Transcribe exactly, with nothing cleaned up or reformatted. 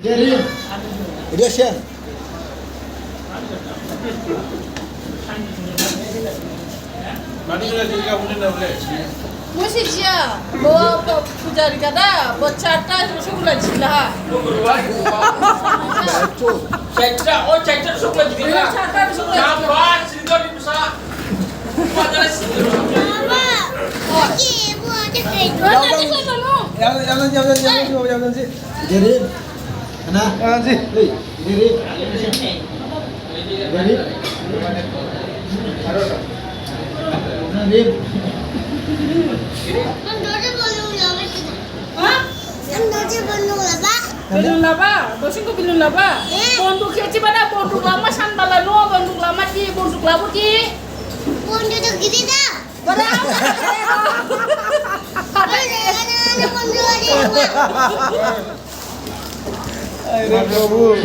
Jai Hind. Udah siang. Musi jia, bo, bo pujari kada, bo charta rosgulla jila. Charta, oh, charta rosgulla jila. Charta rosgulla jila. Yang, yang, yang, yang, yang, yang, yang, yang, yang, Jai Hind. Mana? Jai Hind. Hei, Jai Hind. Jai Hind. Jai Hind. Hah? Balloon laba? Dosin kho balloon laba? Eh. Bonduk khe thiba da, bonduk lama san bala no, bonduk lama thi, bonduk labo thi. Bonduk to giri da. Bara. Ayo, Babu.